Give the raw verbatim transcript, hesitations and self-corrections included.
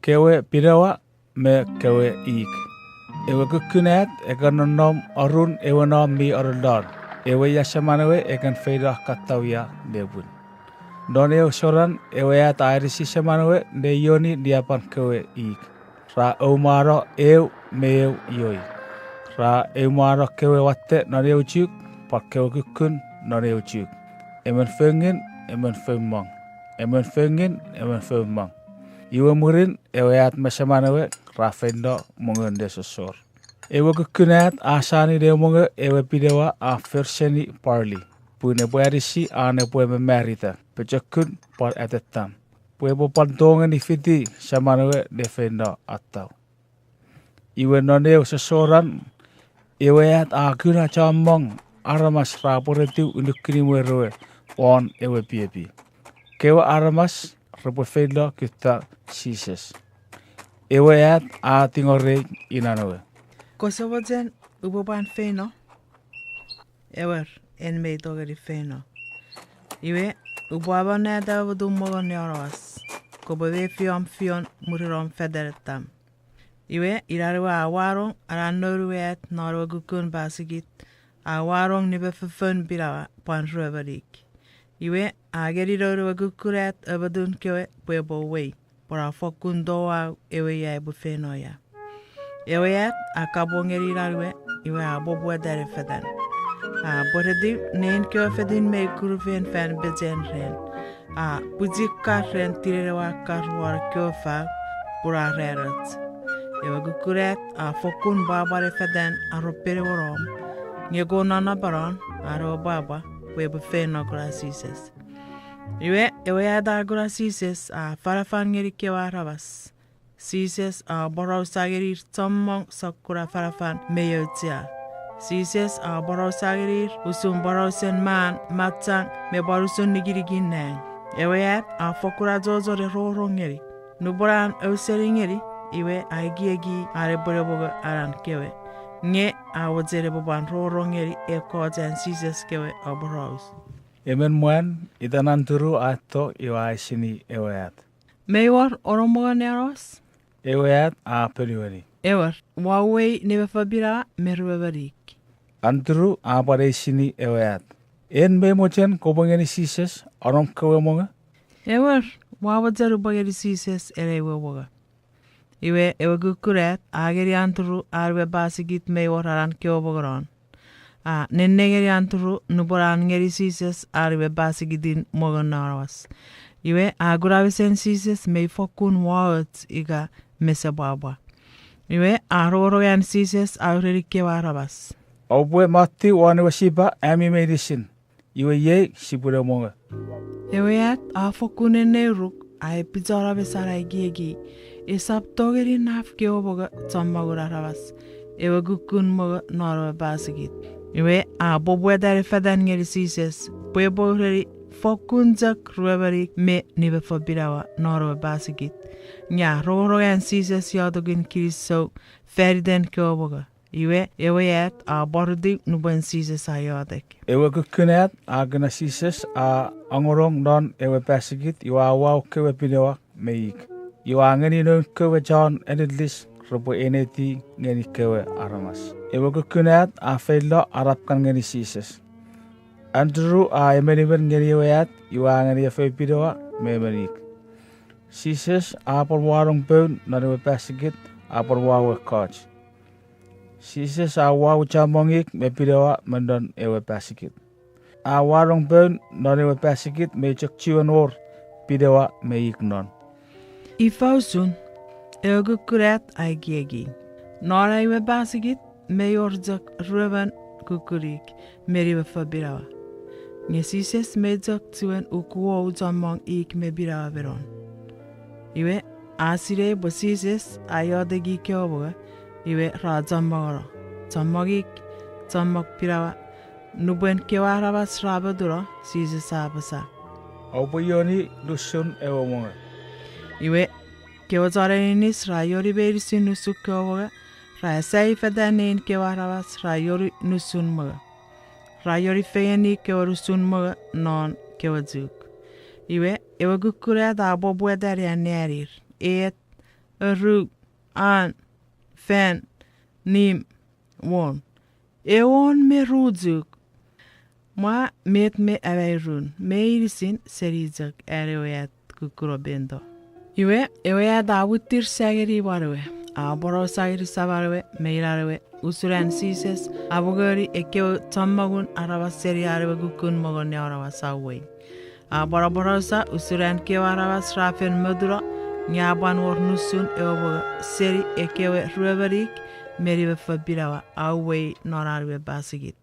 Kewe pinewa me kewe ik. Ewe kukkun at e kan nonnom arun ewe nom mi anonnon. Ewe ia seman ewe e kan feino kattau ia nepwin. Non eu soran ewe at a anisi seman ewe ne ioni niapan kewe ik. Ra oumano eu me eu ioi. Ra oumano kewe watte non eu chuk, pwan kewe kukkun non eu chuk. Emon fengin, emon foumong. Emon fengin, emon foumong. Iwe mwirin ewe at me seman ewe ra feino mongo nesosor. Ewe kukkun at a sani ne mongo ewe pinewa a for seni parli, pun epwe anisi an epwe mamarita, pochokun pwan atettam, pwe epwe pwan tongeni fiti seman ewe ne feino attau. Iwe non eu sosoran, ewe at a kuna chommong aramas ra pweretiw unukun imwer ewe won ewe piepi. Kewe aramas repwe feino kutta Jises. Ewe at a tingorei inan ewe, Kose mochen upwe pwan feino? Ewer, en mei tongeni feino. Iwe, upwe amonnata ewe mutumongo ne aramas. Kopwe mefi om fion mwirin om fetan attam. Iwe inan ewe a wanong anan noun ewe at non ewe kukkun pasikit, a wanong nimefofoun pinewa pwan ruemon ik. Iwe a ngeni noun ewe kukkun at amotun kewe pwe epwe uwei, pwe ra fokkun touau ewe ia epwe feino ia. Ewe at a kapong ngeni inan ewe, iwe a poputa ne fetan. A pweretiw nein kewe fetin mei kurufen fan pechen ren. A pwichikar ren tinen ewe akkar won kewe fau, pun a ranoch. Ewe kukkun at a fokkun pwapwa ne fetan aropen ewe nom, nge kon non napanon an ewe pwapwa pwe epwe feino kuna Jises. Iwe ewe at a kuna Jises a afanafan ngeni kewe aramas. Jises a aporausa ngenir chommong sokkun afanafan mi auchea. Jises a aporausa ngenir usun porausen man, machang, me pwan usun nikinikin nang. Ewe at a fokkun achocho ne rongorong ngeni. Nupwen an ausening ngeni, iwe a ekieki an epwe ne mongo anan kewe. Nge a mochen epwe pwan rongorong ngeni ekkoch an Jises kewe aporaus. Emon mwan itan Andrew a eto iwe a eisini ewe at, Mei wor onomongo ne aramas? Ewe at a ponueni, Ewer, ua uwei nimefoun pinewa me ruemon ik. Andrew a pwan eisini ewe at, En mei mochen kopwe ngeni Jises anom kewe mongo? Ewer, ua mochen upwe ngeni Jises en ei we mongo. Iwe ewe kukkun at a ngeni Andrew an we pasikit mei wor anan kewe mongo non. A nennengeni Andrew nupwen an ngeni Jises an we pasikitin mongon aramas. Iwe a kuna mesen Jises mei fokkun waoch ika mesepwapwa. Iwe a rongorong an Jises a ureni kewe aramas, Oupwe mottiw won ewe sipa ami meinisin, iwe iei sipwene mongo. Ewe at a fokkun enneiruk, a epichano mesan an ekieki, esap tongeni naf kewe mongo chommongun aramas, ewe kukkun mongo non ewe pasikit. Iwe a poputa ne fetan ngeni Jises pwe epwe ureni fokkun chok ruemon ik me nimefoun pinewa non ewe pasikit. Nge a rongorong an Jises iotekin kinisou faniten kewe mongo. Iwe ewe at a pworutiw nupwen Jises a iotek. Ewe kukkun at a kuna Jises a angonong non ewe pasikit iwe a uwau kewe pinewa me ik. Iwe a ngeni noun kewe chon aninis repwe eineti ngeni kewe aramas. Ewe kukkun at a feino arap kan ngeni Jises. Andrew a emenimen ngeni ewe at iwe a ngeni efou pinewa me emon ik. Jises a pwan wanong poun non ewe pasikit, a pwan uwau ekkoch. Jises a uwau chommong ik me pinewa me non ewe pasikit. A wanong poun non ewe pasikit me chok chiwen wor pinewa me ik non. Ifa usun? Ewe kukkun at a ekieki. Non ai we pasikit mei wor chok ruemon kukkun ik me nimefoun pinewa. Nge Jises mei chok chiwen ukuou chommong ik me pinewa me non. Iwe a sinei pwe Jises a ioteki kewe mongo, iwe ra chommongono, chommong ik, chommong pinewa. Nupwen kewe aramas ra motuno, Jises a apasa, Oupwe ioni nusun ewe mongo. Iwe kewe chon aninis ra ioni meinisin nusun kewe mongo, ra asaifeta nein kewe aramas ra ioni nusun mongo. Ra ioni fengeni kewe nusun mongo non kewe chuk. Iwe ewe kukkun at a poputa ne anneanir, Et, Ruk, an, fan, nim, won. Ewon me ru chuk. Mwa met me amairun, meinisin seni chok an ewe at kukkuno bento. Iwe, ewe at a mwitir sa ngeni imwan ewe, a aporausa ngeni saman ewe me inan ewe, usun an Jises a mongoni ekkewe chommongun aramas seni an ewe kukkun mongon ne auramas a uwei. A pwan aporausa usun an kewe aramas ra fen motuno, nge a pwan wor nusun ewe mongo seni ekkewe ruemon ik me nimefen pinawa a uwei non an we pasikit.